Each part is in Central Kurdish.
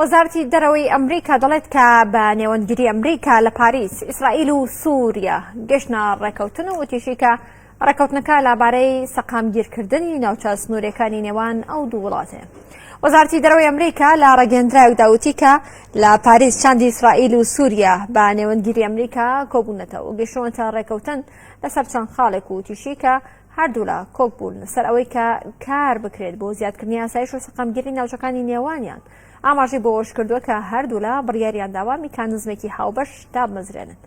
وەزارەتی دەرەوەی ئەمریکا دەڵێت کە بە نێوەندگیری ئەمریکا لە پاریس، ئیسرائیل و سووریا گەشتنە ڕێکەوتن و وتیشی کە ڕێکەوتنەکە لەبارەی سەقامگیرکردنی ناوچە سنوورەکانی نێوان ئەو دوو وڵاتەیە. وەزارەتی دەرەوەی ئەمریکا لە ڕاگەیەندراوێکدا وتی کە لە پاریس شاندی ئیسرائیل و سووریا بە نێوەندگیری ئەمریکا کۆبوونەتەوە و گەیشتوونەتە ڕێکەوتن لەسەر چەند خاڵێک و وتیشی کە هەردوولا کۆک بوون لەسەر ئەوەی کە کار بکرێت بۆ زیادکردنی ئاسایش و سەقامگیری ناوچەکانی نێوانیان. ئاماژەی بەوەشکردووە کە هەردوولا بڕیاریانداوە میکانزمێکی هاوبەش دابمەزرێنن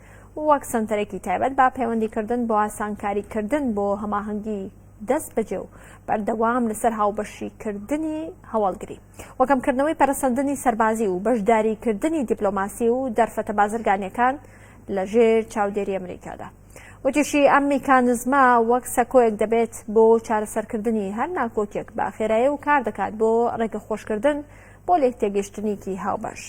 وەک سەنتەرێکی تایبەت بە پەیوەندیکردن بۆ ئاسانکاریکردن بۆ هەماهەنگی دەستبەجێ و بەردەوام لەسەر هاوبەشیکردنی هەواڵگری و کەمکردنەوەی پەرەسەندنی سەربازی و بەشداریکردنی دیپلۆماسی و دەرفەتە بازرگانیەکان لەژێر چاودێری ئەمریکادا. وتیشی، ئەم میکانزمە وەک سەکۆیەک دەبێت بۆ چارەسەرکردنی هەر ناکۆکیەک بە خێرایی و کاردەکات بۆ ڕێگەخۆشکردن بۆ لێکتێگەیشتنێکی هاوبەش.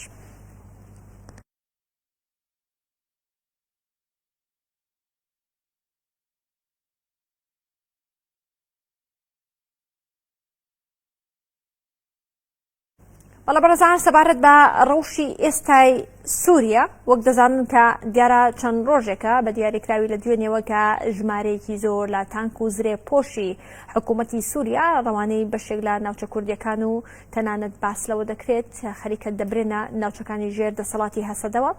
بەڵێ بەڕێزان سەبارەت بە ڕەوشی ئێستای سووریا وەک دەزانن کە دیارە چەند ڕۆژێکە بە دیاریکراوی لە دوێنێوە کە ژمارەیەکی زۆر لە تانک و زرێ پۆشی حکوومەتی سووریا ڕەوانەی بەشێک لە ناوچە کوردیەکان و تەنانەت باس لەوە دەکرێت خەریکە دەبرێنە ناوچەکانی ژێر دەسەڵاتی هەسەدەوە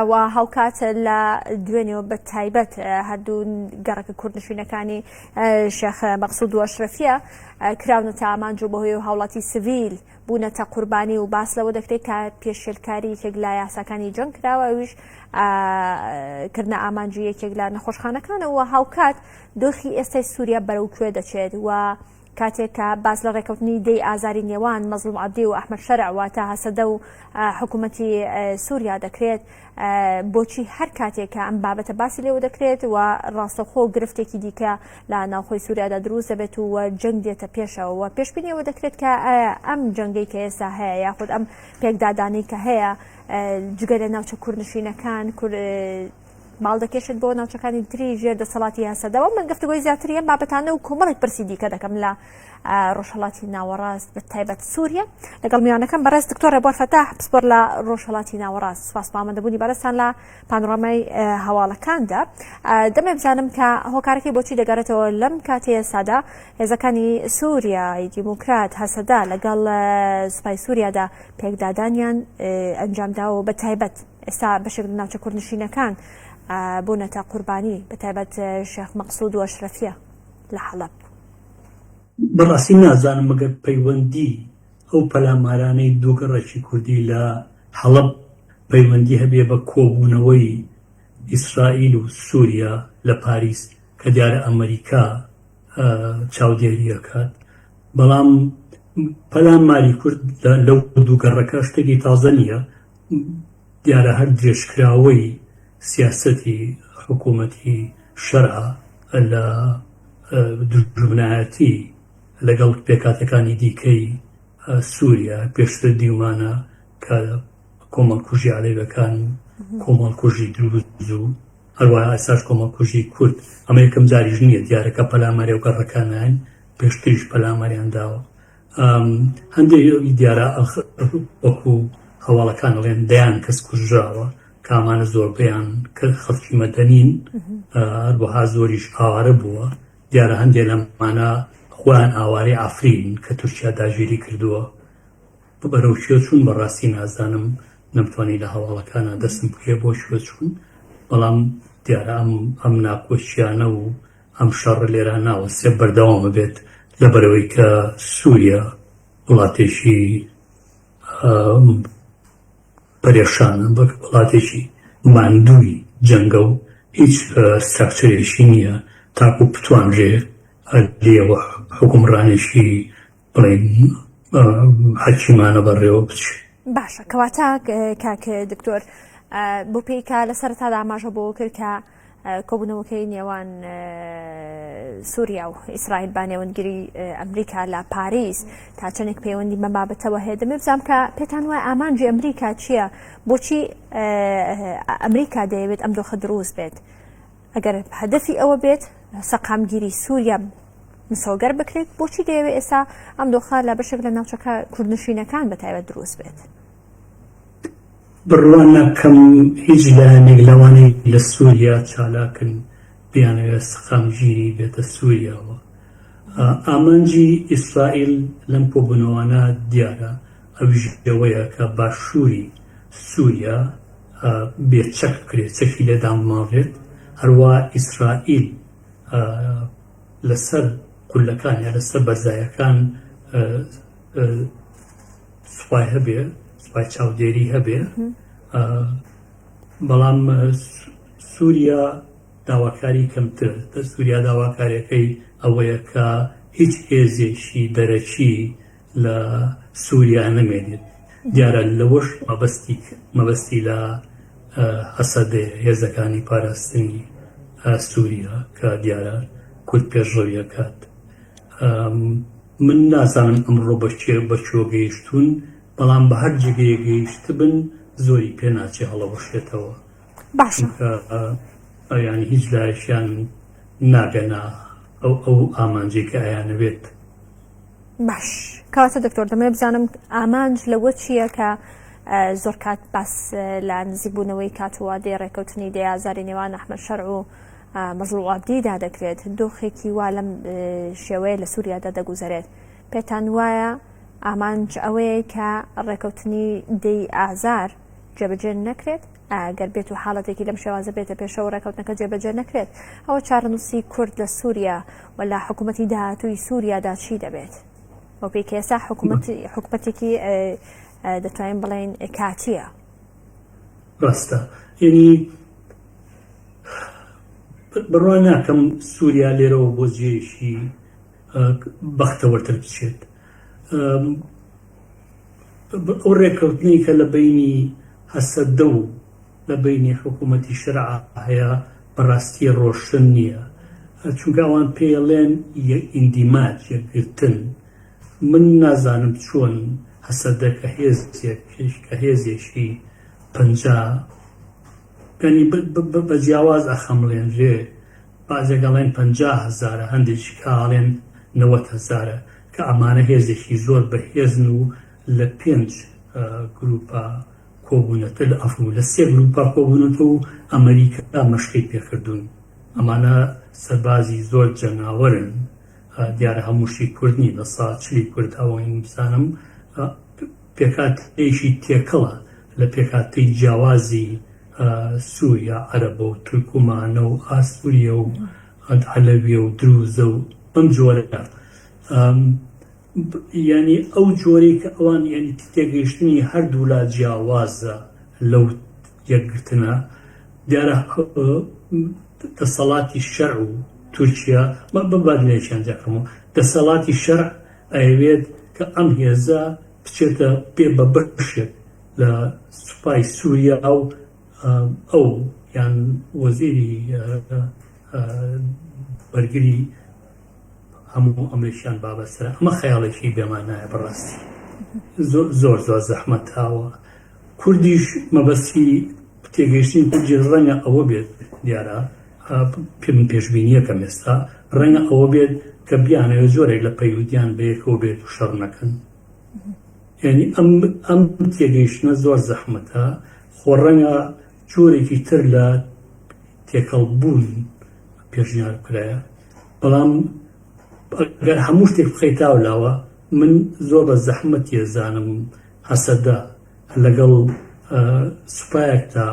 و هاوکات لە دوێنێوە بە تایبەت هەردوو گەڕەکە کوردنشینەکانی شێخ مەقسود و ئەشرەفیە کراونەتە ئامانج و بەهۆیەوە هاوڵاتی سڤیل بوونەتە قوربانی و باس لەوە دەکرێت کە پێشێلکاری یەکێک لە یاساکانی جەنگ کراوە ئەویش کردنە ئامانجی یەکێک لە نەخۆشخانەکانەوە هاوکات دۆخی ئێستای سووریا بەرەو کوێ دەچێت و کاتێک کە باس لە ڕێکەوتنی دەی ئازاری نێوان مەزڵوم عەبدی و ئەحمەد شەرع واتە هەسەدە و حکوومەتی سووریا دەکرێت بۆچی هەر کاتێک کە ئەم بابەتە باسی لێوە دەکرێت و ڕاستەوخۆ گرفتێکی دیکە لە ناوخۆی سووریادا دروست دەبێت و جەنگ دێتە پێشەوە و پێشبینی ئەوە دەکرێت کە ئایا ئەم جەنگەی کە ئێستا هەیە یاخود ئەم پێکدادانەی کە هەیە جگە لە ناوچە کوردنشینەکان باڵ دەکێشێت بۆ ناوچەکانی تری ژێر دەسەڵاتی هەسەدەوە من گفتوگۆی زیاتری ئەم بابەتانە و کۆمەڵێک پرسی دیکە دەکەم لە ڕۆژهەڵاتی ناوەڕاست بە تایبەت سووریا لەگەڵ میوانەکەم بەڕێز دکتۆر ڕێبوار فەتاح پسپۆر لە ڕۆژهەڵاتی ناوەڕاست سپاس بۆ ئامادەبوونی بەڕێزتان لە پانۆرامای هەواڵەکاندا دەمێ بزانم کە هۆکارەکەی بۆچی دەگەڕێتەوە لەم کاتی ئێستادا هێزەکانی سووریای دیموکرات هەسەدا لەگەڵ سوپای سووریادا پێکدادانیان ئەنجامداوە بە تایبەت ئێستا بەشێک لە ناوچە کوردنشینەکان بوونەتە قوربانی بە تایبەت شێخ مەقسود و ئەشرەفیە لە حەڵەب. بەڕاستی نازانم مەگەر پەیوەندی ئەو پەلامارانەی دوو گەڕەکی کوردی لە حەڵەب پەیوەندی هەبێ بە کۆبوونەوەی ئیسرائیل و سوریا لە پاریس کە دیارە ئەمریکا چاودێری ئەکات بەڵام پەلاماری کورد لەو دوو گەڕەکە شتێکی تازە نییە دیارە هەر درێژکراوەی سیاسەتی حکوومەتی شەرعە لە دوژمنایەتی لەگەڵ پێکهاتەکانی دیکەی سووریا، پێشتر دیومانە کە کۆمەڵکوژی عەلەویەکان و کۆمەڵکوژی دروز و هەروەها ئێستاش کۆمەڵکوژی کورد، ئەمە یەکەم جاریش نییە دیارە کە پەلاماری ئەو گەڕەکانەیان پێشتریش پەلاماریان داوە. هەندێک دیارە وەکو هەواڵەکان ئەڵێن دەیان کەس کوژراوە کە ئەمانە زۆربەیان کە خەڵکی مەدەنین هەروەها زۆریش ئاوارە بووە دیارە هەندێک لەمانە خۆیان ئاوارەی عەفرین کە تورکیا داگیری کردووە بەرەو کوێ چوون بەڕاستی نازانم نەمتوانی لە هەواڵەکانە دەستم بکەوێ بۆ کوێ چوون بەڵام دیارە ئەم ئەم ناکۆکیانە و ئەم شەڕە لێرە ناوەستێ بەردەوام ئەبێت لەبەرئەوەی کە سووریا وڵاتێکی پەرێشانە وڵاتێکی ماندووی جەنگە و هیچ ستراکچەرێکی نییە تاکو بتوانرێ لێوە حوکمڕانێکی بڵێین حەکیمانە بەڕێوە بچێ. باشە کەواتە کاک دکتۆر بۆ پێی کە لە سەرەتادا ئاماژە بۆ کرد کە کۆبوونەوەکەی نێوان سووریا و ئیسرائیل با نێوەندگیری ئەمریکا لە پاریس تا چەندێک پەیوەندی بە بابەتەوە هەیە دەمێ بزانم کە پێتان وایە ئامانجی ئەمریکا چییە بۆچی ئەمریکا دەیەوێت ئەم دۆخە دروست بێت ئەگەر هەدەفی ئەوە بێت سەقامگیری سووریا مسۆگەر بکرێت بۆچی دەیەوێت ئێستا ئەم دۆخە لە بەشێک لە ناوچەکە کوردنشینەکان بە تایبەت دروست بێت؟ بڕوا ناکەم هیچ لایەنێک لەوانەی لە سووریا چالاکن بیانەوێت سەقامگیری بێتە سووریاوە. ئامانجی ئیسرائیل لەم کۆبوونەوانە دیارە، ئەویش ئەوەیە کە باشووری سووریا بێ چەک بکرێت، چەکی لێ دابماڵرێت، هەروا ئیسرائیل لەسەر قوللەکان یا لەسەر بەرزایەکان سوپای هەبێ، سوپای چاودێری هەبێ، بەڵام سووریا داواکاری کەمترە. سووریا داواکاریەکەی ئەوەیە کە هیچ هێزێکی دەرەکی لە سووریا نەمێنێت. دیارە لەوەش مەبەستی مەبەستی لە هەسەدەیە، هێزەکانی پاراستنی سووریا کە دیارە کورد پێشڕەوی ئەکات. من نازانم ئەمڕۆ بە کێ بە کوێ گەیشتوون، بەڵام بە هەر جێگەیەک گەیشتبن زۆری پێ ناچێ هەڵەوەشێتەوە. باشە. چونکە یانی هیچ لایەکیان ناگەنە ئەو ئەو ئامانجەی کە ئەیانەوێت. باش کەواتە دکتۆر دەمەوێت بزانم ئامانج لەوە چییە کە زۆر کات باس لە نزیکبوونەوەی کات و وادەی ڕێکەوتنی دەی ئازاری نێوان ئەحمەد شەرع و مەزڵوم عەبدیدا دەکرێت دۆخێکی وا لەم شێوەیە لە سووریادا دەگوزەرێت پێتان وایە ئامانج ئەوەیە کە ڕێکەوتنی دەی ئازار جێبەجێ نەکرێت ئەگەر بێت و حاڵەتێکی لەم شێوازە بێتە پێشەوە ڕێکەوتنەکە جێبەجێ نەکرێت ئەوە چارەنووسی کورد لە سووریا و لە حکوومەتی داهاتووی سووریادا چی دەبێت؟ بەو پێی کە ئێستا حکوومەتێکی دەتوانین بڵێین کاتییە. ڕاستە یعنی بڕوا ناکەم سووریا لێرەوە بۆ جێیەکی بەختەوەرتر بچێت. ئەو ڕێککەوتنەی کە لە بەینی هەسەدە و لە بەینی حکوومەتی شەرع هەیە بەڕاستی ڕۆشن نییە چونکە ئەوان پێیەڵێن ئیندیماج یەکگرتن من نازانم چۆن هەسەدە کە هێزێک کە هێزێکی 50 ینی بە جیاواز ئەخەمڵێنرێ بەعزێک ئەڵێن 50 هەزارە هەندێکی کە ئەڵێن 90 هەزارە کە ئەمانە هێزێکی زۆر بەهێزن و لە پێنج گروپا کۆبوونەتە لە ئەفو لە سێ گروپا کۆبوونەتە و ئەمریکا مەشقی پێکردوون ئەمانە سەربازی زۆر جەنگاوەرن دیارە هەمووشی کورد نین لە سا چلی کورد ئەوەی بزانم پێکهاتەیەکی تێکەڵە لە پێکهاتەی جیاوازی سووریا عەرەبە و تورکمانە و ئاسوریە و عەلەویە و دروزە و بەم جۆرە یانی ئەو جۆرەی کە ئەوان یانی تێگەیشتنی هەردوولا جیاوازە لەو یەکگرتنە دیارە دەسەڵاتی شەرع و تورکیا بەبادلێکیان جاکەمەوە دەسەڵاتی شەرع ئەیەوێت کە ئەم هێزە بچێتە بێ بە بەشێک لە سوپای سووریا و ئەو یان وەزیری بەرگری هەموو ئەمریکیان با بەسەرە ئەمە خەیاڵێکی بێمانایە بەڕاستی زۆر زۆر زەحمەتاوە کوردیش مەبەستی تێگەیشتنی کوردی ڕەنگە ئەوە بێت دیارە پێم پێشبینیەکەم ئێستا ڕەنگە ئەوە بێت کە بیانەوێت جۆرێک لە پەیوەندیان بەیەکەوە بێت و شەڕ نەکەن یعنی ئەم ئەم تێگەیشتنە زۆر زەحمەتە خۆ ڕەنگە جۆرێکی تر لە تێکەڵ بوون پێشنیار بکرایە بەڵام ئەگەر هەموو شتێک بخەیتە ئەولاوە من زۆر بە زەحمەت یەزانم هەسەدە لەگەڵ سوپایەکدا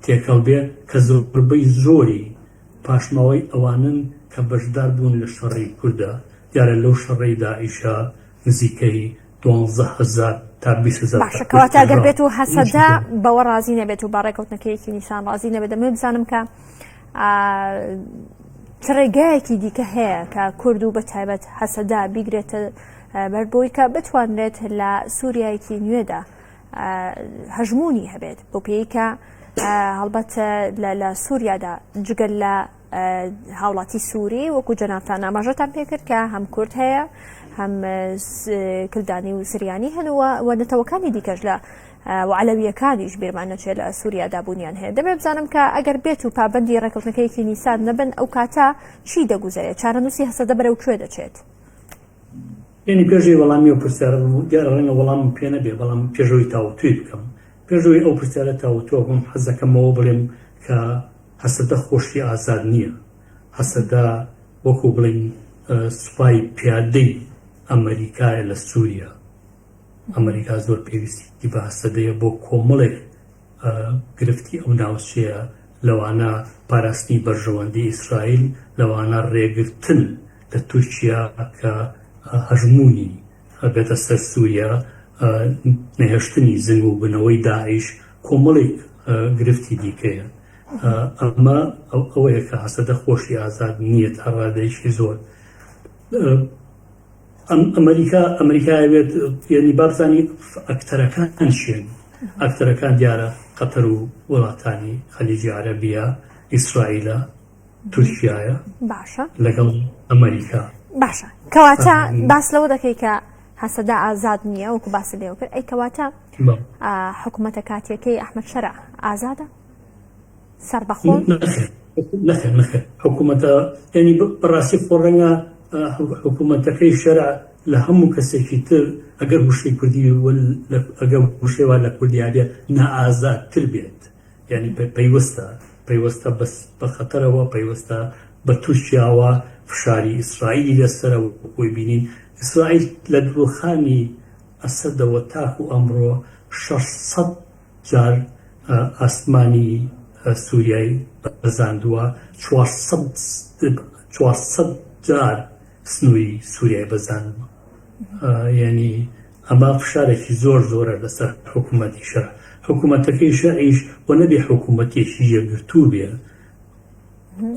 تێکەڵ بێ کە زۆربەی زۆری پاشماوەی ئەوانن کە بەشدار بوون لە شەڕی کوردە دیارە لەو شەڕەی داعیشا نزیکەی 12 هەزار تا 20 هەزار باشە کەواتە گەر بێت و هەسەدە بەوە ڕازی نەبێت و بە ڕێکەوتنەکەیەکی نیسان ڕازی نەبێت دەمەوێت بزانم کە چ ڕێگایەکی دیکە هەیە کە کورد و بە تایبەت هەسەدا بیگرێتە بەر بۆی کە بتوانرێت لە سووریایەکی نوێدا هەژمونی هەبێت بۆ پێی کە هەڵبەت لە سووریادا جگەل لە هاوڵاتی سووری وەکو جەنابتان ئاماژەتان پێکرد کە هەم کورد هەیە هەم کلدانی و سریانی هەن و نەتەوەکانی دیکەش لە و عەلەوییەکانیش بیرمان نەچێت لە سووریادا بوونیان هەیە. دەمەوێت بزانم کە ئەگەر بێت و پابەندی ڕێککەوتنەکەیەکی نیسان نەبن ئەو کاتە چی دەگوزەرێت؟ چارەنووسی هەسەدە بەرەو کوێ دەچێت؟ یعنی پێش ئەوەی وەڵامی ئەو پرسیارە بم و دیارە ڕەنگە وەڵامم پێ نەبێ بەڵام پێش ئەوەی تاوتوێی بکەم. پێش ئەوەی ئەو پرسیارە تاوتوێ بکەم حەز دەکەم ئەوە بڵێم کە هەسەدە خۆشی ئازاد نییە. هەسەدە وەکو بڵێین سوپای پیادەی ئەمەریکایە لە سووریا. ئەمەریکا زۆر پێویستی بە هەسەدەیە بۆ کۆمەڵێک گرفتی ئەو ناوچەیە، لەوانە پاراستنی بەرژەوەندی ئیسرائیل، لەوانە ڕێگرتن لە تورکیا کە هەژموونی بێتە سەر سووریا، نەهێشتنی زنگوبوونەوەی داعش، کۆمەڵێک گرفتی دیکەیە. ئەمە ئەوەیە کە هەسەدە خۆشی ئازاد نییە تا ڕادەیەکی زۆر. ئەمریکا ئەمریکا ئەوێت یعنی با بزانی ئەکتەرەکان چین. ئەکتەرەکان دیارە قەتەر و وڵاتانی خەلیجی عەرەبیە، ئیسرائیلە، تورکیایە باشە لەگەڵ ئەمریکا. باشە کەواتە باس لەوە دەکەی کە هەسەدە ئازاد نییە وەکو باست لێوە کرد، ئەی کەواتە حکوومەتە کاتیەکەی ئەحمەد شەرع ئازادە سەربەخۆ؟ نەخێر نەخێر حکوومەتە یعنی بەڕاستی خۆ ڕەنگە حکوومەتەکەی شەرع لە هەموو کەسێکی تر ئەگەر وشەی کوردی ئەگەر وشەی وا لە کوردیا بێ نائازادتر بێت یعنی پەیوەستە پەیوەستە بەس بە خەتەرەوە پەیوەستە بە تورکیاوە فشاری ئیسرائیلی لەسەرە خۆی بینین ئیسرائیل لە ڕووخانی ئەسەدەوە تاکو ئەمڕۆ 600 جار ئاسمانی سوریای بەزاندووە، 400 جار سنووری سوریای بەزاندووە. یعنی ئەمە فشارێکی زۆر زۆرە لەسەر حکوومەتی شەرع. حکوومەتەکەی شەرعیش و نەبێ حکوومەتێکی یەکگرتوو بێ،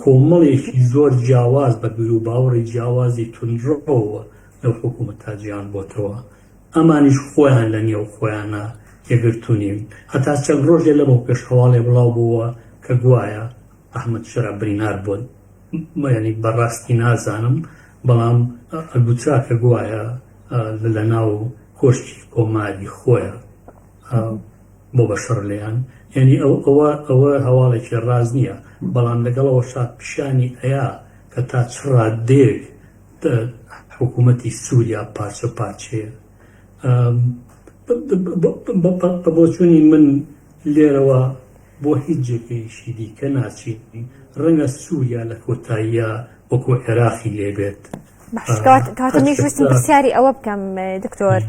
کۆمەڵێکی زۆر جیاواز بە بیروباوەڕی جیاوازی توندڕەوە لەو حکوومەتە جیان بۆتەوە. ئەمانیش خۆیان لە نێو خۆیانا یەکگرتوو نین. هەتا چەند ڕۆژێ لەمەو پێش هەواڵێ بڵاو بۆوە کە گوایە ئەحمەد شەرع برینار بووە. یانی بە ڕاستی نازانم بەڵام ئەگوترا کە گوایە لە ناو کۆشکی کۆماری خۆیە بۆ بە شەڕ لێیان. یانی ئەوە ئەوە هەواڵێکی ڕاست نییە بەڵام لەگەڵ ئەوەشا پیشانی ئەیا کە تا چ ڕاددەیەک حکوومەتی سووریا پارچە پارچەیە. بە بۆچوونی من لێرەوە بۆ هیچ جێگەیەکی دیکە ناچین، ڕەنگە سووریا لە کۆتاییا وەکو عێراقی لێ بێت. کاتە منیش ویستم پرسیاری ئەوە بکەم دکتۆر،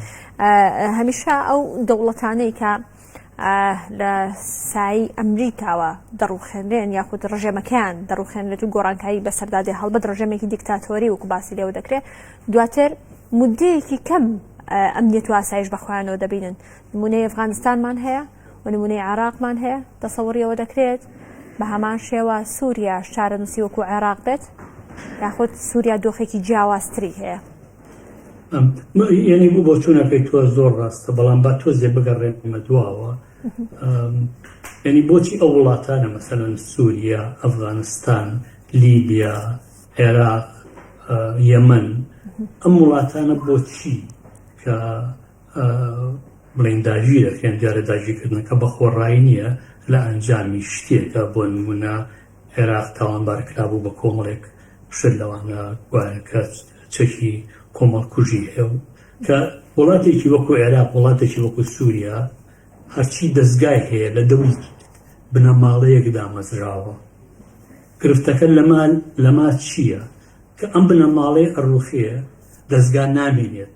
هەمیشە ئەو دەوڵەتانەی کە لە سایی ئەمریکاوە دەڕوخێنرێن یاخود ڕژێمەکەیان دەڕوخێنرێت و گۆڕانکاری بەسەردا دێ، هەڵبەت ڕژێمێکی دیکتاتۆری وەکو باسی لێوە دەکرێت، دواتر مدەیەکی کەم ئەمنیەت و ئاسایش بە خۆیانەوە دەبینن. نمونەی ئەفغانستانمان هەیە و نمونەی عێراقمان هەیە، تەسەوڕیەوە دەکرێت بە هەمان شێوە سووریاش چارەنووسی وەکو عێراق بێت یاخود سووریا دۆخێکی جیاوازتری هەیە؟ یعنی بۆ بۆچوونەکەی تۆ زۆر ڕاستە بەڵام با تۆزێ بگەڕێمە دواوە یعنی بۆچی ئەو وڵاتانە مەسەلەن سووریا ئەفغانستان لیبیا عێراق یەمەن ئەم وڵاتانە بۆچی کە بڵێن داگیر دەکرێن دیارە داگیرکردنەکە بە خۆڕایی نییە لە ئەنجامی شتێکە بۆ نمونە عێراق تاوانبار کرابوو بە کۆمەڵێک شت لەوانە گوایە کە چەکی کۆمەڵکوژی هەیە و کە وڵاتێکی وەکو عێراق وڵاتێکی وەکو سووریا هەرچی دەستگای هەیە لە دەوری بنەماڵەیەک دامەزراوە گرفتەکە لەما لەما چییە کە ئەم بنەماڵەی ئەڕوخێ دەستگا نامێنێت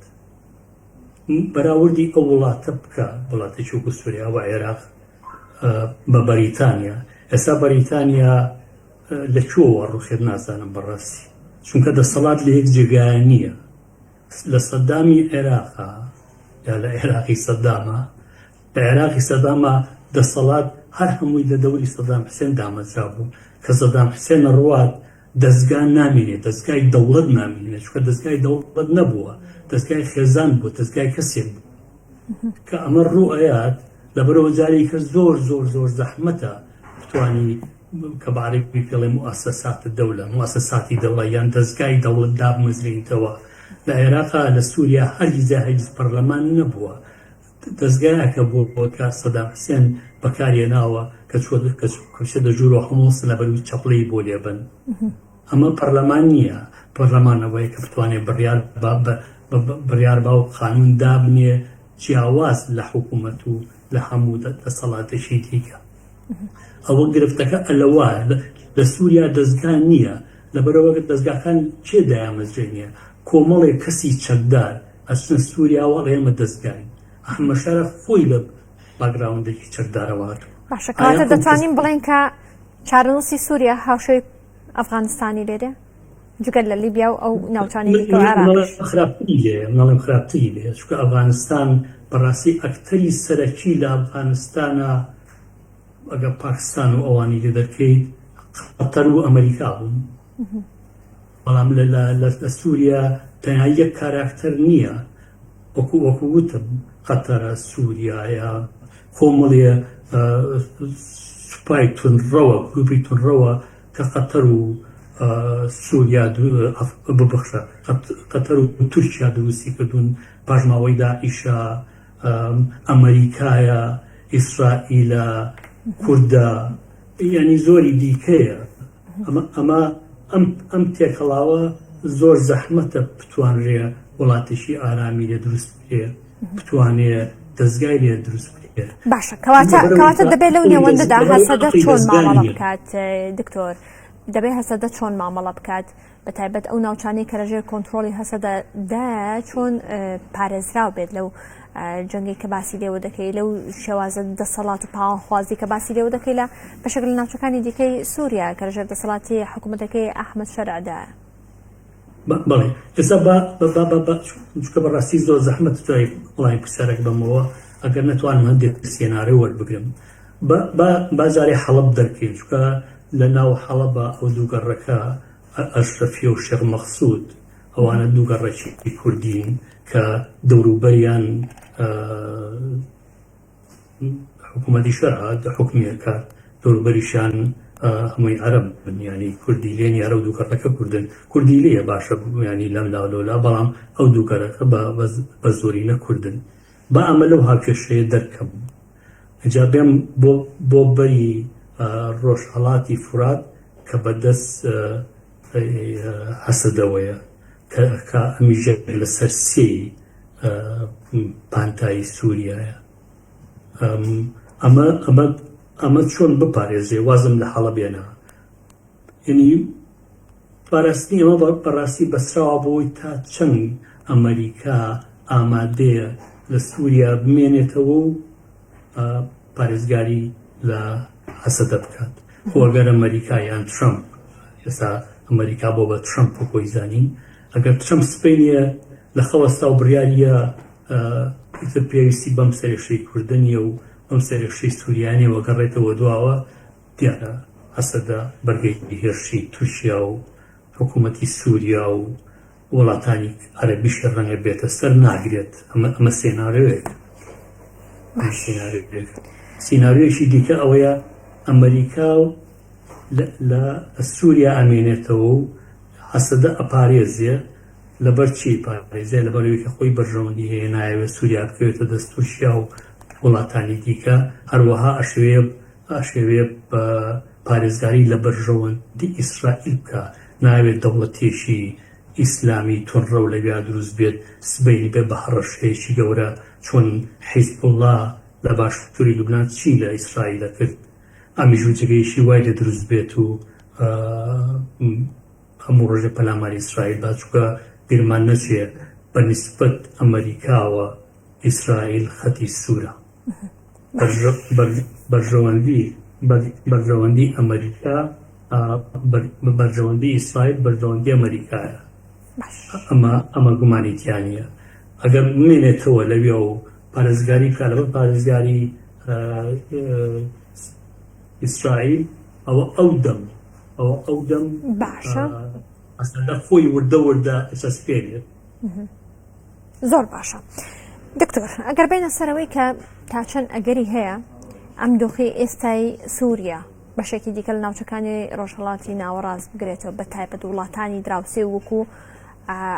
بەراوردی ئەو وڵاتە بکە وڵاتێکی وەکو سووریا و عێراق بە بەریتانیا ئێستا بەریتانیا لە کوێوە ڕوخێت نازانم بەڕاستی چونکە دەسەڵات لە یەک جێگایە نییە لە سەدامی عێراقا یا لە عێراقی سەدامە لە عێراقی سەداما دەسەڵات هەر هەمووی لە دەوری سەدام حسێن دامەزرا بوو کە سەدام حسێن ڕوات دەزگا نامینێ دەزگای دەوڵەت نامینێ چونکە دەزگای دەوڵەت نەبووە دەزگای خێزان بوو دەزگای کەسێک بوو کە ئەمە ڕوو ئەیات لەبەرەوە جارێک کە زۆر زۆر زۆر زەحمەتە بتانی کە بە عەرەبی پێڵێ موئەسەسات دەولە موئەسەساتی دەوڵە یان دەزگای دەوڵەت دابمەزرێنیتەوە لە عێراقا لە سووریا هەرگیزا هەرگیز پەرلەمان نەبووە دەزگایەکە بووە کە سەدام حسێن بەکارهێناوە کە چووە کە بچێتە ژوورەوە هەموو سنەبەر و چەپڵەی بۆ لێبن ئەمە پەرلەمان نییە پەرلەمان ئەوەیە کە بتوانێت بڕیار بڕیار با و قانون دابنێ. جیاواز لە حکوومەت و لە هەموو دەسەڵاتێکی دیکە. ئەوە گرفتەکە ئەلەوایە لە سووریا دەزگا نییە، لەبەرئەوە دەزگاکان کێ دایانمەزرێنێ؟ کۆمەڵێک کەسی چەکدار ئەچنە سووریاوە ئەڵێ ئێمە دەزگاین. ئەحمەد شەرع خۆی لە باکگراوندێکی چەکدارەوە هاتووە. باشە کەواتە دەتوانین بڵێین کە چارەنووسی سووریا هاوشێوەی ئەفغانستانی لێ دێ؟ جگە لە لیبیا و ئەو ناوچانەی دیکە و عێراقیش. خراپتری لێیە، من ئەڵێم خراپتری لێیە، چونکە ئەفغانستان بەڕاستی ئەکتەری سەرەکی لە ئەفغانستانا ئەگەر پاکستان و ئەوانی لێ دەرکەیت قەتەر و ئەمریکا بوون، بەڵام لە سووریا تەنها یەک کاراکتەر نییە، وەکو وەکو وتم قەتەرە، سووریایە، کۆمەڵێ سوپای توندڕەوە، گروپی توندڕەوە کە قەتەر و سووریا ببەخشە قەتەر و تورکیا دروستی کردوون، پاشماوەی داعیشە، ئەمەریکایە، ئیسرائیلە، کوردە، یانی زۆری دیکەیە. ئەمە ئەمە ئەم ئەم تێکەڵاوە زۆر زەحمەتە بتوانرێ وڵاتێکی ئارامی لێ دروست بکرێ، بتوانێ دەزگای لێ دروست بکرێ. باشە کەواتە کەواتە دەبێت لەو نێوەندەدا هەسەدە چۆن مامەڵە بکات دکتۆر؟ دەبێت هەسەدە چۆن مامەڵە بکات؟ بە تایبەت ئەو ناوچانەی کە لەژێر کۆنترۆڵی هەسەدە دایە چۆن پارێزراو بێت لەو جەنگی کە باسی لێوە دەکەی لەو شێوازە دەسەڵات و پاوانخوازی کە باسی لێوە دەکەی لە بەشێک لە ناوچەکانی دیکەی سووریا کە لەژێر دەسەڵاتی حکوومەتەکەی ئەحمەد شەرعدایە. بەڵێ ئێستا با با چونکە بەڕاستی زۆر زەحمەت دوای وڵامی پرسیارەکە بەمەوە ئەگەر نەتوانم هەندێک سێنارێ وەربگرم با با جارێ حەڵەب دەرکەین چونکە لە ناو حەڵەبا ئەو دوو گەڕەکە ئەشرەفیە و شێخ مەقسود ئەوانە دوو گەڕەکی کوردین کە دەوروبەریان حکوومەتی شەرع حکومی ئەکات دەوروبەریشیان هەمووی عەرەب بن یانی کوردی لێ نییە ئەو دوو گەڕەکە کوردن کوردی لێیە باشە ینی لەم لا لەولا بەڵام ئەو دوو گەڕەکە بە زۆرینە کوردن با ئەمە لەو هاوکێشەیە دەرکەم جا بێم بۆ بۆ بەری ڕۆژهەڵاتی فورات کە بەدەست هەسەدەوەیە کە کە ئەمیش لەسەر سێی پانتایی سووریایە ئەمە ئەمە ئەمە چۆن بپارێزێ وازم لە حەڵە بێنە یعنی پاراستنی ئەمە بەڕاستی بەسراوە بۆی تا چەند ئەمریکا ئامادەیە لە سووریا بمێنێتەوە و پارێزگاری لە هەسەدە بکات خۆ ئەگەر ئەمریکا یان ترەمپ ئێستا ئەمریکا بۆ بە ترەمپ و خۆی زانین ئەگەر ترەمپ سپینیە لە خەوەستا و بڕیاریە ئیتر پێویستی بەم سەرێشەی کوردە نییە و بەم سەرێشەی سووریانەوە گەڕێتەوە دواوە دیارە هەسەدە بەرگەی هێرشی تورکیا و حکوومەتی سووریا و وڵاتانی عەرەبیش ڕەنگە بێتە سەر ناگرێت ئەمە ئەمە سێنارۆیەک سیناریۆیەک سیناریۆیەکی دیکە ئەوەیە ئەمریکا و لە سووریا ئەمێنێتەوە و هەسەدە ئەپارێزێ لەبەر چی پارێزێ لەبەرەوەی کە خۆی بەرژەوەندی هەیە نایەوێت سووریا بکەوێتە دەست تورکیا و وڵاتانی دیکە هەروەها ئەشەوێ ئەشەوێ بە پارێزگاری لە بەرژەوەندی ئیسرائیل بکا، نایەوێت دەوڵەتێکی ئیسلامی توندڕەو لەویا دروست بێت، سبەینی بێت بە هەڕەشەیەکی گەورە، چۆن حیزبوڵڵا لە باشووری لوبنان چی لە ئیسرائیل ئەکرد، ئەمیش و جێگەیەکی وای لێ دروست بێت و هەموو ڕۆژێ پەلاماری ئیسرائیل با، چونکە بیرمان نەچێ بە نیسبەت ئەمەریکاوە ئیسرائیل خەتی سوورە. بەرژەوەندی بەرژەوەندی ئەمریکا بەرژەوەندی ئیسرائیل بەرژەوەندی ئەمریکایە ئەمە ئەمە گومانی تیا نییە ئەگەر بمێنێتەوە لەوێ و پارێزگاری بکە لەبەر پارێزگاری ئیسرائیل ئەوە ئەو دەم ئەوە ئەو دەم باشە ئەسەدە خۆی وردە وردە ئەچەسپێنێت زۆر باشە دکتۆر ئەگەر بینە سەرەوەی کە تا چەند ئەگەری هەیە ئەم دۆخی ئێستای سووریا بەشێکی دیکە لە ناوچەکانی ڕۆژهڵاتی ناوەڕاست بگرێتەوە بە تایبەت وڵاتانی دراوسێ وەکو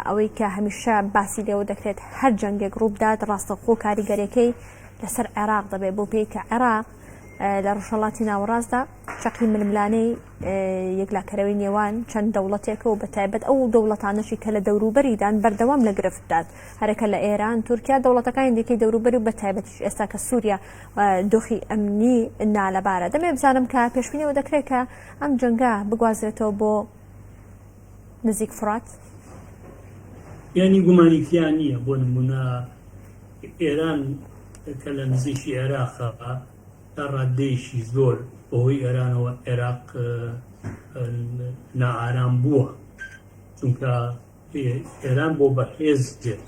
ئەوەی کە هەمیشە باسی لێوە دەکرێت هەر جەنگێک ڕووبدات ڕاستەوخۆ کاریگەرەکەی لەسەر عێراق دەبێت بۆ پێی کە عێراق. لە ڕۆژهەڵاتی ناوەڕاستدا چەقی ململانێی یەکلاکەرەوەی نێوان چەند دەوڵەتێکە و بەتایبەت ئەو دەوڵەتانەشی کە لە دەوروبەریدان بەردەوام لە گرفتدان هەرەکە لە ئێران تورکیا دەوڵەتەکانی دیکەی دەوروبەری و بەتایبەتیش ئێستا کە سووریا دۆخی ئەمنی نالەبارە دەمێ بزانم کە پێشبینیەوە دەکرێت کە ئەم جەنگە بگوازرێتەوە بۆ نزیک فرات؟ یانی گومانی تیا نییە بۆ نمونە ئێران کە لە نزیکی عێراقە تا ڕاددەیەکی زۆر بەهۆی ئێرانەوە عێراق نائارام بووە چونکە ئێران بۆ بەهێزێک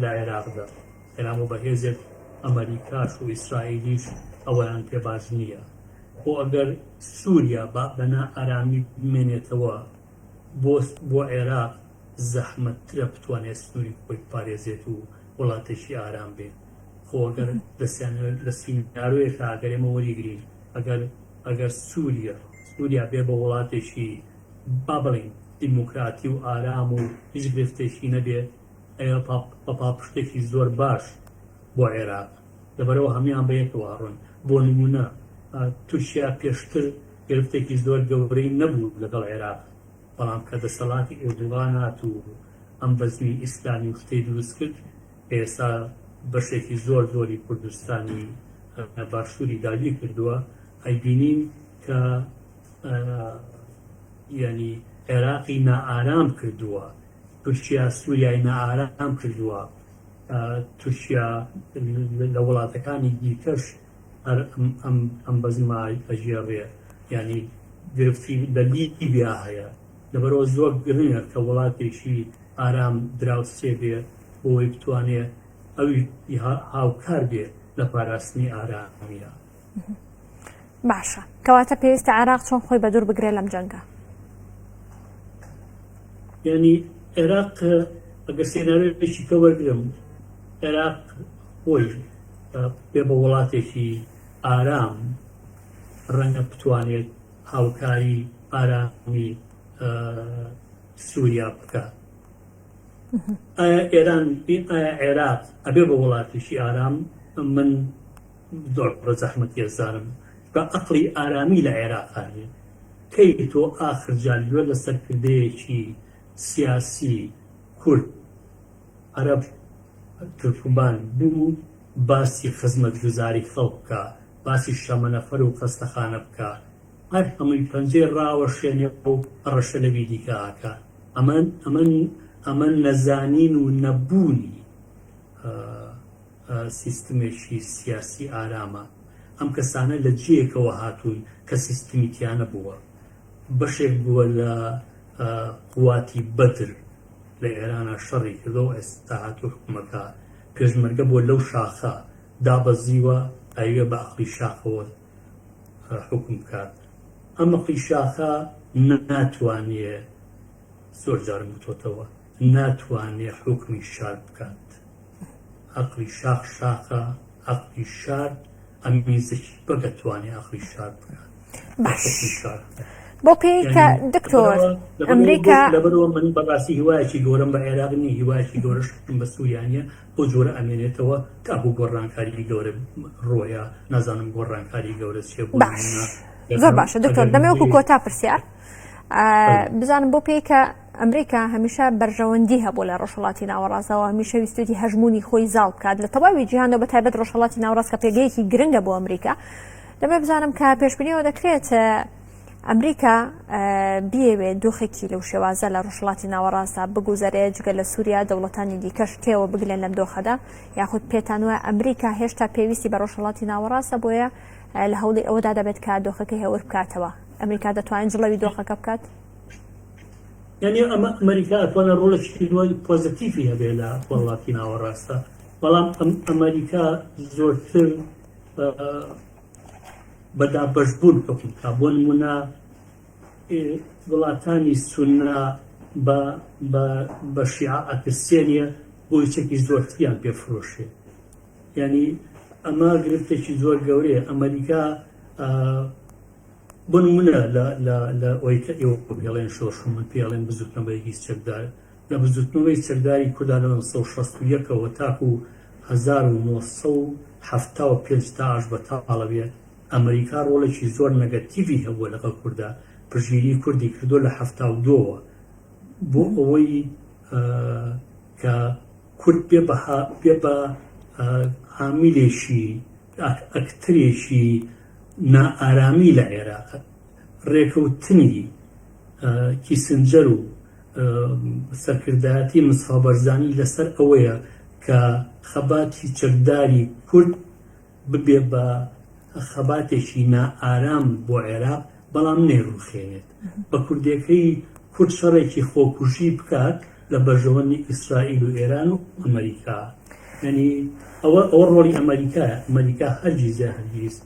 لە عێراقدا ئێران بۆ بەهێزێک ئەمریکاش و ئیسرائیلیش ئەوەیان پێ باش نییە خۆ ئەگەر سووریا بە بەنا ئارامی بمێنێتەوە بۆ بۆ عێراق زەحمەتترە بتوانێت سنووری خۆی بپارێزێت و وڵاتێکی ئارام بێت خۆ ئەگەر لە سینارۆیەکە ئەگەر ئێمە وەریگرین ئەگەر ئەگەر سووریا سووریا بێ بە وڵاتێکی با بڵێین دیموکراتی و ئارام و هیچ گرفتێکی نەبێ ئەوە بە پاڵپشتێکی زۆر باش بۆ عێراق لەبەرەوە هەموان بەیەکەوە ئەڕۆن بۆ نمونە تورکیا پێشتر گرفتێکی زۆر گەورەی نەبوو لەگەڵ عێراق بەڵام کە دەسەڵاتی ئێردوغان هات و ئەم بەزمی ئیسلامی و شتەی دروست کرد ئێستا بەشێکی زۆر زۆری کوردستانی باشووری داگیر کردووە ئەیبینین کە یعنی عێراقی نائارام کردووە تورکیا سووریای نائارام کردووە تورکیا لە وڵاتەکانی دیکەش هەر ئەم بەزمە ئەگێڕێ یعنی گرفتی لە لیبیا هەیە لەبەرەوە زۆر گرنگە کە وڵاتێکی ئارام دراوسێ بێ بۆی بتوانێ ئەوی هاوکار بێ لە پاراستنی ئارامیە. باشە کەواتە پێویستە عێراق چۆن خۆی بەدوور بگرێ لەم جەنگە؟ یعنی عێراق ئەگەر سێناریۆیەکی کە وەرگرم عێراق خۆی بێ بە وڵاتێکی ئارام ڕەنگە بتوانێت هاوکاری ئارامی سووریا بکات ئایا ئێران ئایا عێراق ئەبێ بە وڵاتێکی ئارام من زۆر بە زەحمەتی ئەزانم بە ئەقڵی ئارامی لە عێراقا نیە کەی تۆ ئاخر جار گوێ لە سەرکردەیەکی سیاسی کورد عەرەب تورکمان بوو باسی خزمەتگوزاری خەڵک بکا باسی شەمەنەفەر و خەستەخانە بکا هەر هەمووی پەنجەی ڕاوەشێنێ و هەڕەشە لەوی دیکە ئەکا ئەمە ئەمە ئەمە نەزانین و نەبوونی سیستمێکی سیاسی ئارامە ئەم کەسانە لە جێیەکەوە هاتوون کە سیستمی تیا نەبووە بەشێک بووە لە قواتی بەدر لە ئێرانە شەڕی کردەوە ئێستا هاتوو حکومەکە پێشمەرگە بۆ لەو شاخە دابەزیوە ئەوێ بە ئەقلی شاخەوە حکوم بکات ئەم ئەقلی شاخە ناتوانێ زۆر جارم وتۆتەوە ناتوانێ حوکمی شار بکات ئەقلی شاخ شاخە ئەقلی شار ئەمین زەکی بەگ ئەتوانێ ئەقلی شار بکات باش بۆ پێی کە دکتۆر ئەمریکا لەبەرەوە من بەڕاستی هیوایەکی گەورەم بە عێراق نییە هیوایەکی گەورەشم بە سووریا نییە بۆ جۆرە ئەمێنێتەوە تاکو گۆڕانکاری گەورە ڕۆیە نازانم گۆڕانکاری گەورە چیە بۆ باش زۆر باشە دکتۆر دەمەوەکو کۆتا پرسیار بزانم بۆ پێی کە ئەمریکا هەمیشە بەرژەوەندی هەبوو لە ڕۆژهەڵاتی ناوەڕاستەوە هەمیشە ویستویەتی هەژموونی خۆی زاڵ بکات لە تەواوی جیهانەوە بە تایبەت ڕۆژهەڵاتی ناوەڕاست کە پێگەیەکی گرنگە بۆ ئەمریکا دەمێ بزانم کە پێشبینیەوە دەکرێت ئەمریکا بیەوێت دۆخێکی لەو شێوازە لە ڕۆژهەڵاتی ناوەڕاستدا بگوزەرێت جگە لە سووریا دەوڵەتانی دیکەش تێوە بگلێن لەم دۆخەدا یاخود پێتان وایە ئەمریکا هێشتا پێویستی بە ڕۆژهەڵاتی ناوەڕاستە بۆیە لە هەوڵی ئەوەدا دەبێت کە دۆخەکەی هێور بکاتەوە ئەمریکا دەتوانێت جڵەوی دۆخەکە بکات؟ یعنی ئەمە ئەمریکا ئەتوانێت ڕۆڵێکی پۆزیتیفی هەبێ لە وڵاتی ناوەڕاستە بەڵام ئەمریکا زۆرتر بە دابەشبوون حکوم بکا بۆ نمونە وڵاتانی سونە بە شیعە ئەترسێنێ بۆی چەکی زۆرتریان پێ فرۆشێ یعنی ئەمە گرفتێکی زۆر گەورەیە ئەمریکا بۆ نمونە لە ئەوەی کە ئێوە پێڵێن شۆڕش و من پێڵێن بزوتنەوەیەکی چەکدار لە بزوتنەوەی چەکداری کوردا لە 1961 ەوە تاکو 1975 تا ئاش بەتاڵە بێ. ئەمریکا ڕۆڵێکی زۆر نەگەتیڤی هەبووە لەگەڵ کوردا، پشتگیری کوردی کردووە لە 72ەوە بۆ ئەوەی کە کورد بێ بە بێ بە عامیلێکی ئەکتەرێکی نائارامی لە عێراق. ڕێکەوتنی کیسنجەر و سەرکردایەتی مستەفا بەرزانی لەسەر ئەوەیە کە خەباتی چەکداری کورد ببێ بە خەباتێکی نائارام بۆ عێراق بەڵام نەیڕوخێنێت. بە کوردێکەی کورد شەڕێکی خۆکوژی بکات لە بەرژەوەندی ئیسرائیل و ئێران و ئەمریکا. یانی ئەوە ئەوە ڕۆڵی ئەمریکایە. ئەمریکا هەرگیز یا هەرگیز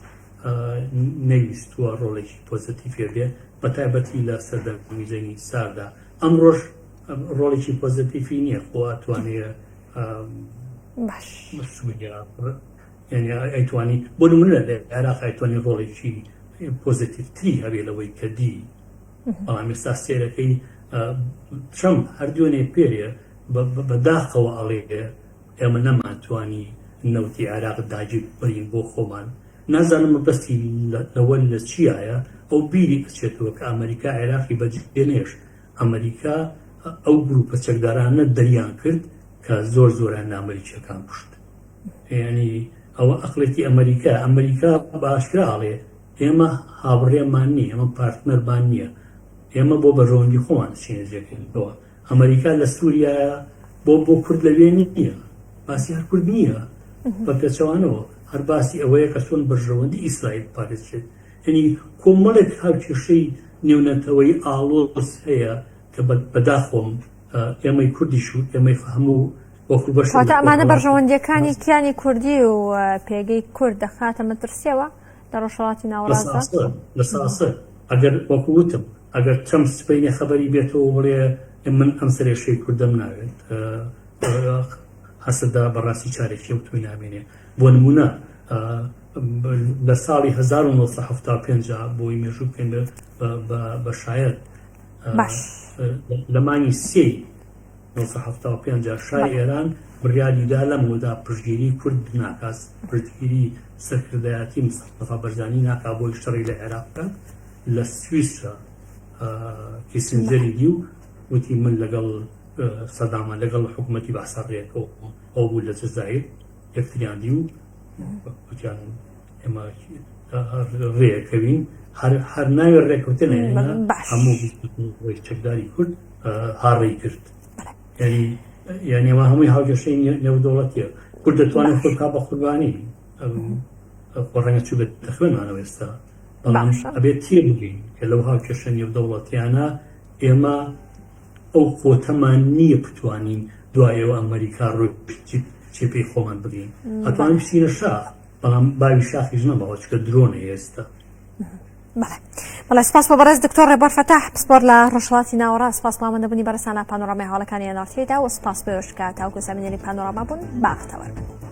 نەویستووە ڕۆڵێکی پۆزەتیفی هەبێ بە تایبەتی لە سەردەمی جەنگی ساردا. ئەمڕۆش ڕۆڵێکی پۆزەتیفی نییە خۆ ئەتوانێ باش سووریا یعنی ئەیتوانی بۆ نمونە لە عێراق ئەیتوانی ڕۆڵێکی پۆزیتیڤتری هەبێ لەوەی کە دی بەڵام ئێستا سێرەکەی ترەمپ هەر دوێنێ پێرێ بەداخەوە ئەڵێ ئێمە نەمانتوانی نەوتی عێراق داگیر بەرین بۆ خۆمان نازانم مەبەستی لەوە لە چیایە ئەو بیری ئەچێتەوە کە ئەمریکا عێراقی بەجێ نێشت ئەمریکا ئەو گروپە چەکدارانە دەریان کرد کە زۆر زۆریان لە ئەمریکیەکان کوشت یعنی ئەوە ئەقلێتی ئەمریکا ئەمریکا بە ئاشکرا ئەڵێ ئێمە هاوڕێمان نییە ئێمە پارتنەرمان نییە ئێمە بۆ بەرژەوەندی خۆمان دەچینە جێکردنەوە ئەمریکا لە سووریایە بۆ بۆ کورد لەوێ نییە باسی هەر کورد نییە بە پێچەوانەوە هەر باسی ئەوەیە کە چۆن بەرژەوەندی ئیسرائیل پارێزرێت یعنی کۆمەڵێک هاوکێشەی نێونەتەوەی ئاڵۆز هەیە کە بەداخۆم ئێمەی کوردیش و ئێمەی هەموو وەکو بەش واتە ئەمانە بەرژەوەندیەکانی کیانی کوردی و پێگەی کورد دەخاتە مەترسیەوە لە ڕۆژهەڵاتی ناوەڕاستدا لە ساسە ئەگەر وەکو وتم ئەگەر ترەمپ سبەینێ خەبەری بێتەوە بڵێ من ئەم سەرێشەی کوردەم ناوێت هەسەدا بەڕاستی چارێکی ئەو توی نامێنێ بۆ نمونە لە ساڵی 1975 بۆی مێژوو بکەین بە شایەت باش لە مانگی سێی 1975 شای ئێران بڕیاری دا لەمەودا پشتگیری کورد ناکات، پشتگیری سەرکردایەتی مستەفا بەرزانی ناکات بۆی شەڕی لە عێراق بکات، لە سویسرا کیسنجەری دی و وتی من لەگەڵ سەدامە لەگەڵ حکوومەتی بەعسا ڕێکەوم ئەو بوو لە جەزائیر یەکتریان دی و وتیان ئێمە ڕێکەوین هەر هەر ناوی ڕێکەوتن هەموو چەکداری کورد هاڕێی کرد یعنی یعنی ئەمە هەمووی هاوکێشەی نێودەوڵەتیە کورد دەتوانێت خۆی بکا بە قوربانی خۆ ڕەنگە چوو بێتە خوێنمانەوە ئێستا بەڵام ئەبێت تێ بگەین کە لەو هاوکێشە نێودەوڵەتیانە ئێمە ئەو قۆتەمان نییە بتوانین دوایەوە ئەمریکا ڕۆی چێپی خۆمان بگەین ئەتوانین بچینە شاخ بەڵام باوی شاخیش نەماوە چکە درۆنە ئێستا. بەڵێ بەڵێ سپاس بۆ بەڕێز دکتۆر ڕێبوار فەتاح پسپۆر لە ڕۆژهەڵاتی ناوەڕاست سپاس بۆ ئامادەبوونی بەڕێزتان لە پانۆرامای هەواڵەکانی NRT دا و سپاس بۆ ئێوەش کە تاوەکو سامینەری پانۆراما بوون باختەوەر بن.